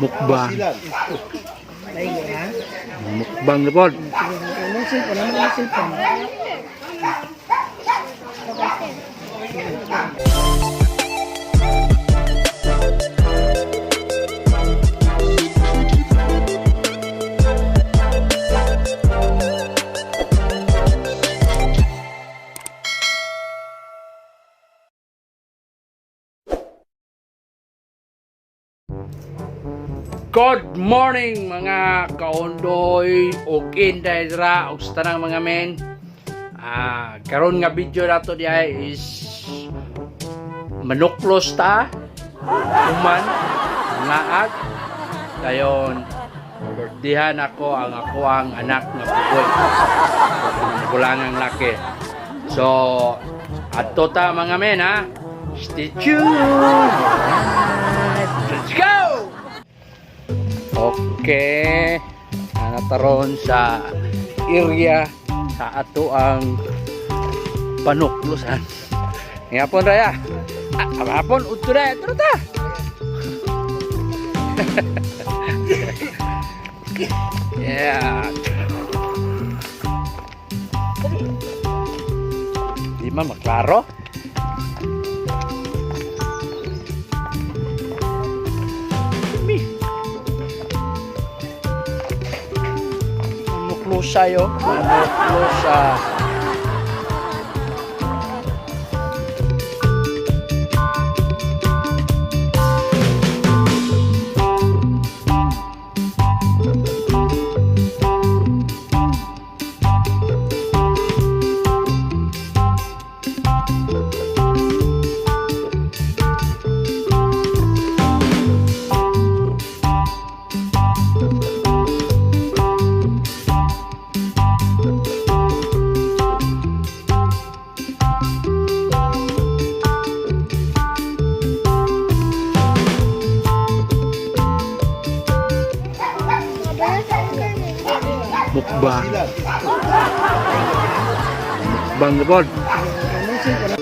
Mukbang. Mukbang na pod. Anong cellphone? Anong cellphone? Good morning, mga kaondoy ug inday dra ug sa tanang mga men. Karon nga video nato diay is manuklos ta human ngaag dayon birthday-han ako ang ako ang anak nga bugoy, kulangang laki. So adto ta, mga men, ha. Stay tuned. Let's go. Okay. Nataron sa area sa ato ang panuklusan. Ngapon raya. Ah, hapon udto na ito ta. Yeah. Di man maklaro. Mi. Manuklusa yo. Manuklusa. Mukbang. Mukbang na pod. Anong cellphone?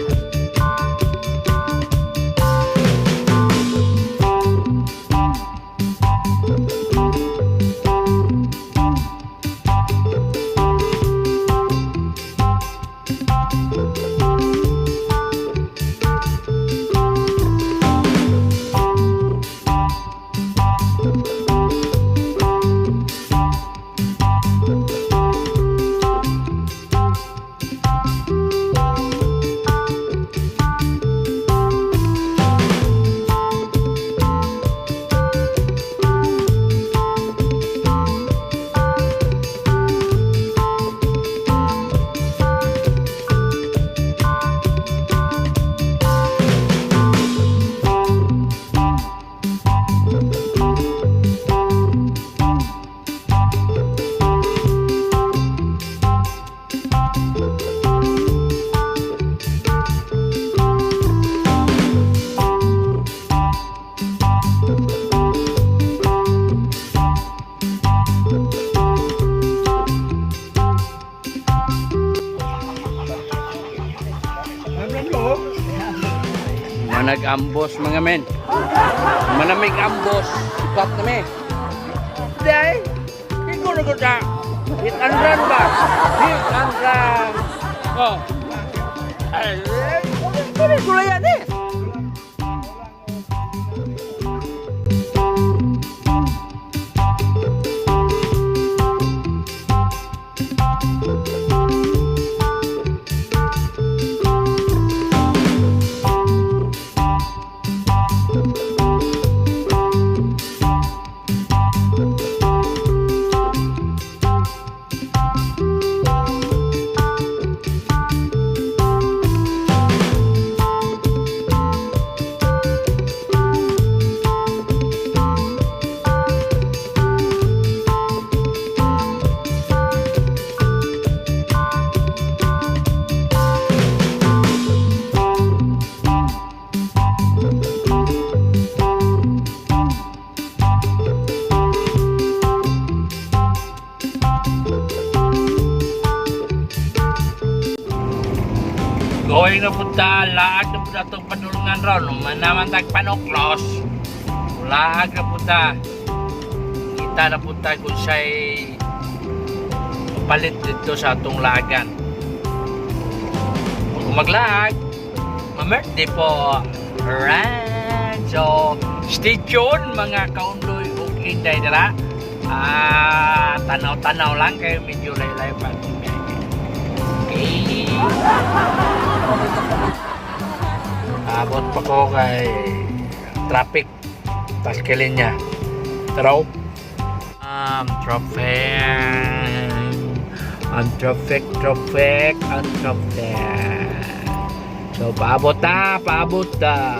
Manag-ambos, mga men. Manamig ambos. Sipat na me. Day! Ikaw na ko ta. Hit and run ba? Hit and run. Oh. Ay, ay, gulayan eh. Going na punta, laag na punta itong padulungan ron. Manaman tag panuklos. Laag na punta. Kita na punta kung siya'y palit dito sa atong laagan. Kung maglaag, ma-birthday po. Alright. So, stay tuned, mga kaundoy ug inday dira. Ah, tanaw-tanaw lang kayo, medyo laylay pa itong biyahe. Okay. Abot pa ko kay traffic. Taskilin niya. Tara. Traffic. Ang traffic, traffic, ang traffic. So, paabot na, paabot na.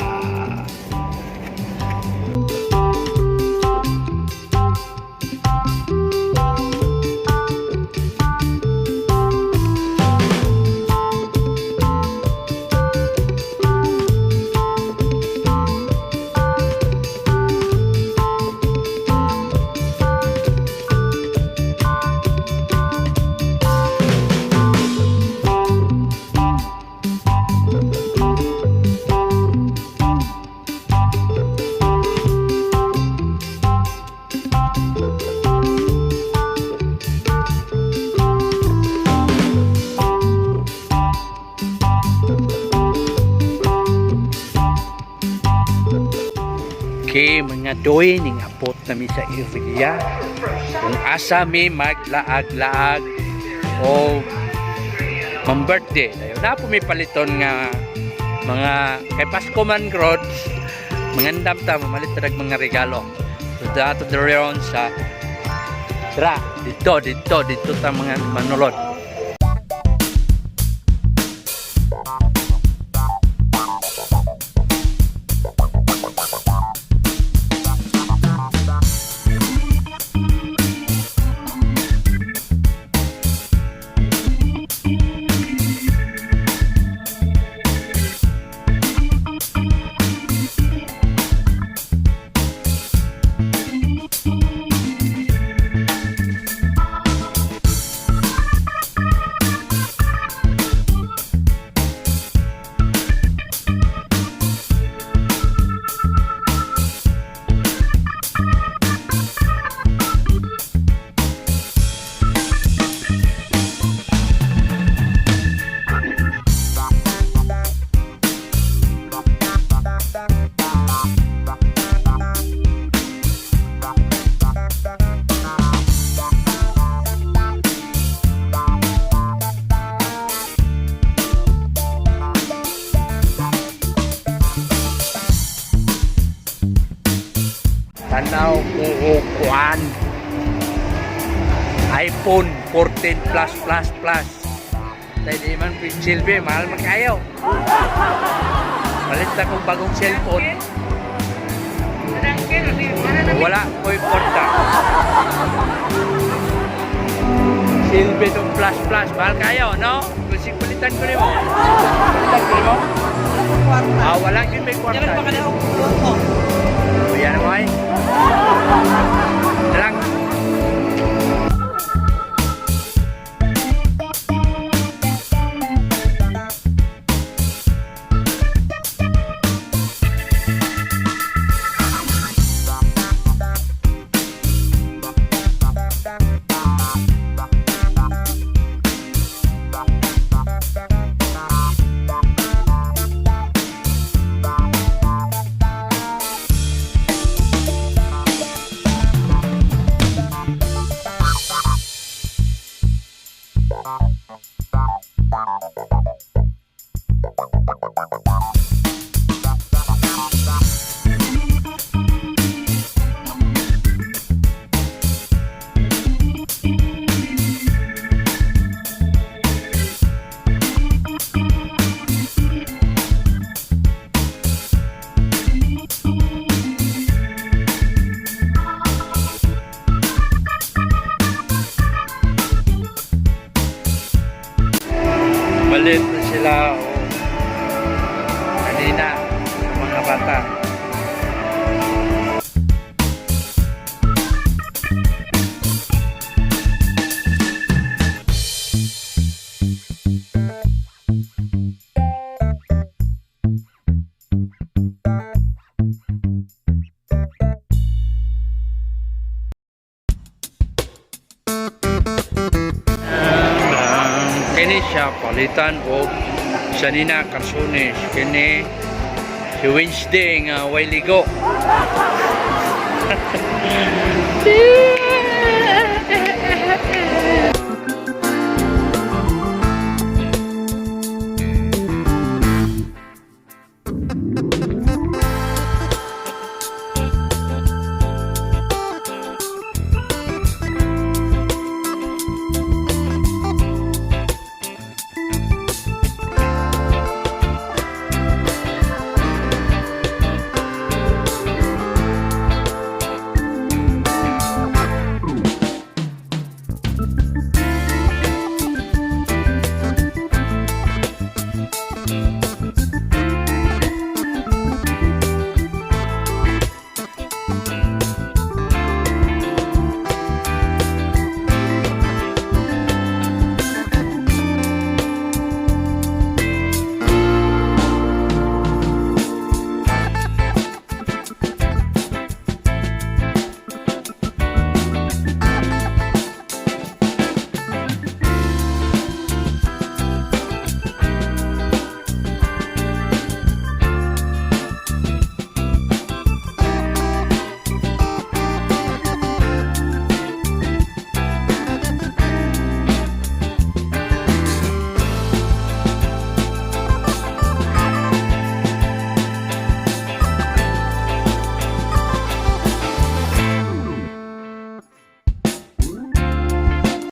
Okay, mga doy, ningapot nami sa area kung asa mi maglaag-laag o mang-birthday. Dayon na po mi paliton nga mga kay Pasko man grod, mangandam ta mamalit ta mga regalo. So dato dirion sa dra dito dito dito ta mga manulod. Tanaw ko og kuan. iPhone 14 Plus Plus Plus. Tay di man silbi, mahal man kayo. Palit na kong bagong cellphone. Wala ko'y kwarta. Silbi nung plus plus. Mahal kayo, no? Kasi palitan ko nimo. Palitan ko nimo? Ah, wala gyud may kwarta. Ayan mo ay. Lang. Malit na sila o kanina mga bata. Kini siya palitan og sanina karsunis. Kini si Wednesday nga way ligo.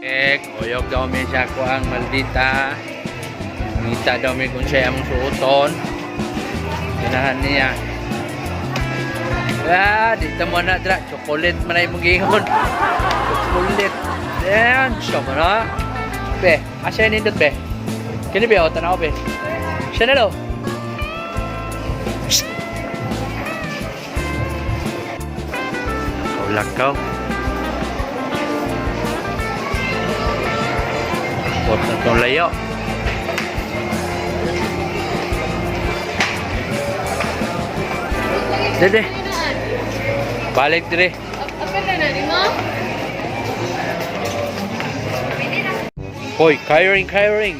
Eh, uyog daw mi sa ako ang maldita. Ngita daw mi kung siya among suoton. Ganahan niya. Ah, dito mo na dra. Chocolate man ay mong gingon. Chocolate. Damn, siya mo na. Be, asa yun nindot be? Kini be, o, tanaw be. Siya na daw. Psst. Lakaw. Pot na itong layo. Dede. Balik dire. Apa na ni mo? Hoy, kyring, kyring.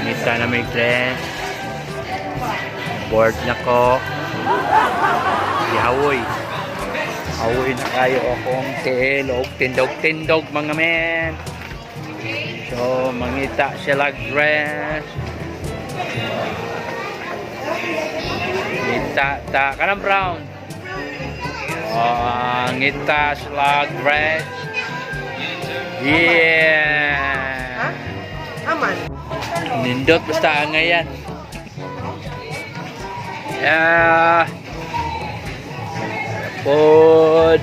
Ngita na may dress. Board na ko. Gihawoy. Hawoy na kayo akong tiil og tindog-tindog mga men. So, mangita sila dress. Ngita ta kanang brown. Oh, ngita sila dress. Yeah. Aman. Nindot basta ang ngayan. Yeah. Pod.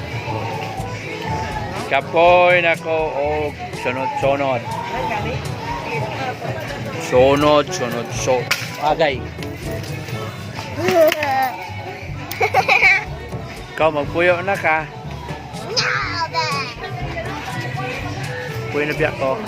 Kapoy na ko og sunod-sunod. Sunod, sunod, so. Agay. Ikaw, magpuyo na ka. Puyo na biyak ko.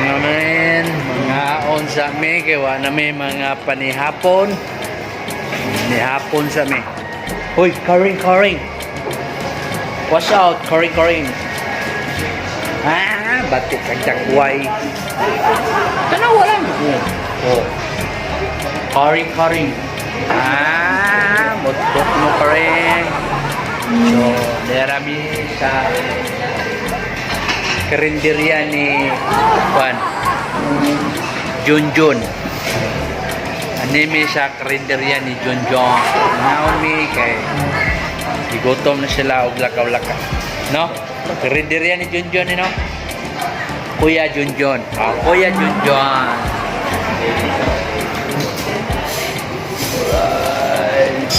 Mga men, mangaon sa mi kay wa na mi mga panihapon. Nihapon sa mi. Hoy, karing karing. Watch out, karing karing. Ah, batik kag dakway. Tanawa lang. Oh. Karing karing. Ah, mutok mo karing. So, derami sa karinderya ni Juan Junjun. Anime sa karinderya ni Junjun. Naomi kay gigutom na sila og lakaw-lakaw. No? Karinderya ni Junjun eh, no? Kuya Junjun. Ah, Kuya Junjun. Alright.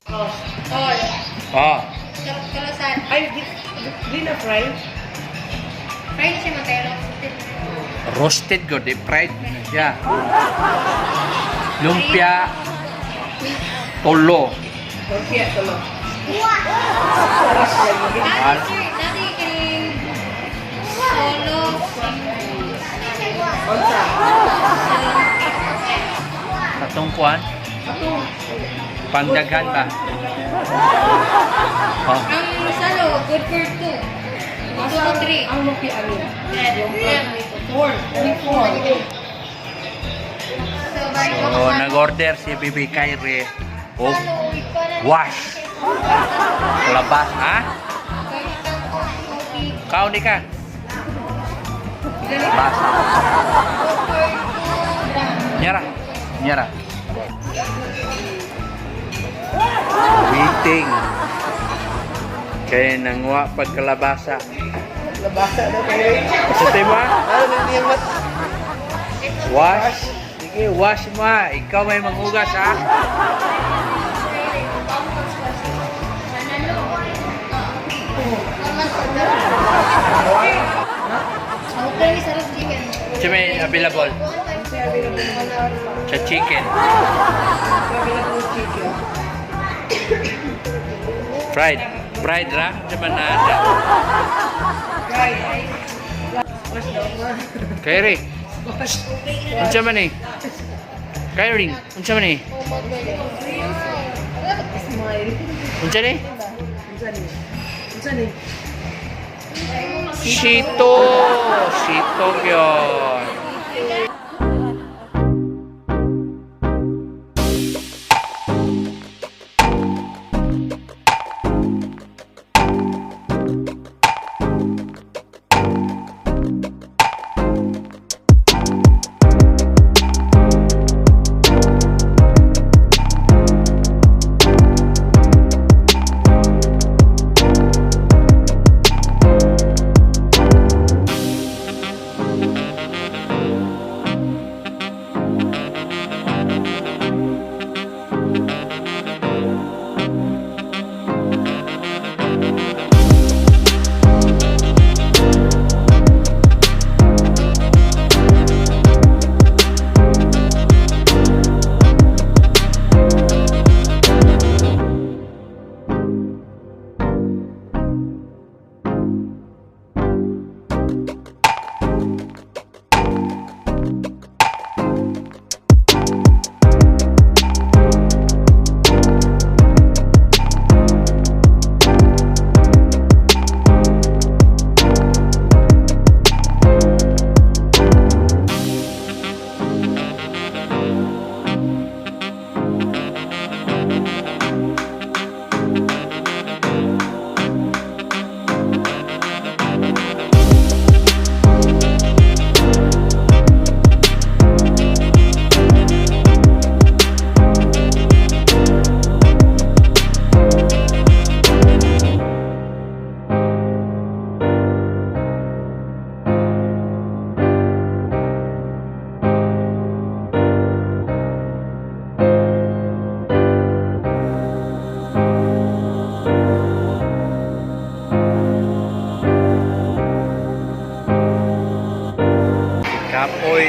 All. Ah, Kalasan. Ay, di na fry. Fried siya matero. Roasted ko, deep fried na siya. Lumpia, tulo. Lumpia, tulo. Dati, sir, dati kining solo. Onsa. Katong kuan, Ato. pangdaghan ba? Oh, Ang salo, good for two. Two to three. Ang lumpia ano? Ten. Four. Only four. So, bye. So nag-order si Bibi Kyrie og wash. Labas, ha? Kaon di ka? Labas. Nyara, nyara. Waiting. Kaya nangwa pagkalabasa. Labasa na kayo. Sa tema? Ano na niya mat? Wash. Sige, wash mo ha. Ikaw may manghugas ha. Siya may available sa chicken. Available chicken. Fried. Fried ra? Di ba na ada? Fried. Wash daw ma. Kyrie, Wash. unsa man ni? Kyrie, unsa man ni? Smile. Unsa ni? Unsa ni? Unsa ni? Shito! Shito gyud.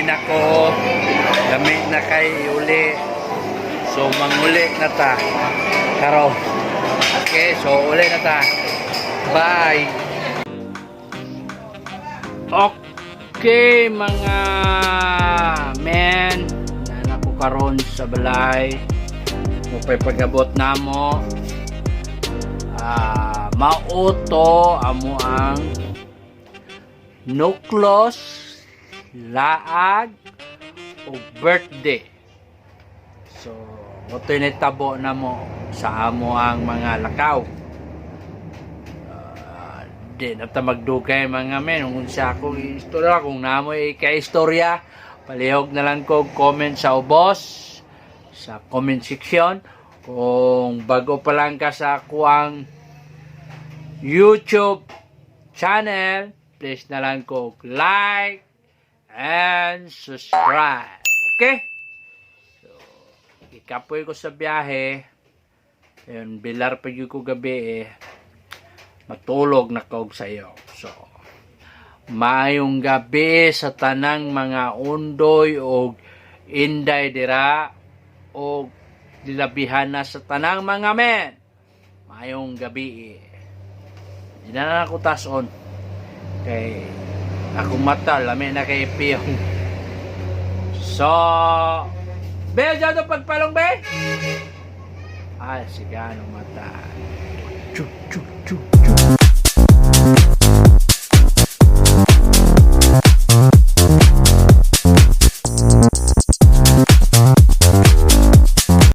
Kapoy na ko. Lami na kay uli. So manguli na ta. Karon. Okay, so uli na ta. Bye. Okay, mga men. Nana ko karon sa balay. Mupay pagabot namo. Ah, mauto amo ang nuklos, laag, o birthday. So, ito yung tabo na mo sa amo ang mga lakaw. Ah, di na ta magdugay, mga men, kung sa akong istorya, kung namoy ka-istorya, palihog na lang ko comment sa ubos sa comment section. Kung bago pa lang ka sa akuang YouTube channel, please na lang ko like and subscribe. Okay? So, ikapoy ko sa biyahe. Ayun, bilar pa yun ko gabi eh. Matulog na kaog sa iyo. So, maayong gabi sa tanang mga undoy og inday dira og dilabihan na sa tanang mga men. Maayong gabi eh. Di na lang ako tason. Kay akong mata, lami na kay piyong. So, be, dyan ito pagpalong, be! Ay, sige, anong mata. Chu, chu, chu.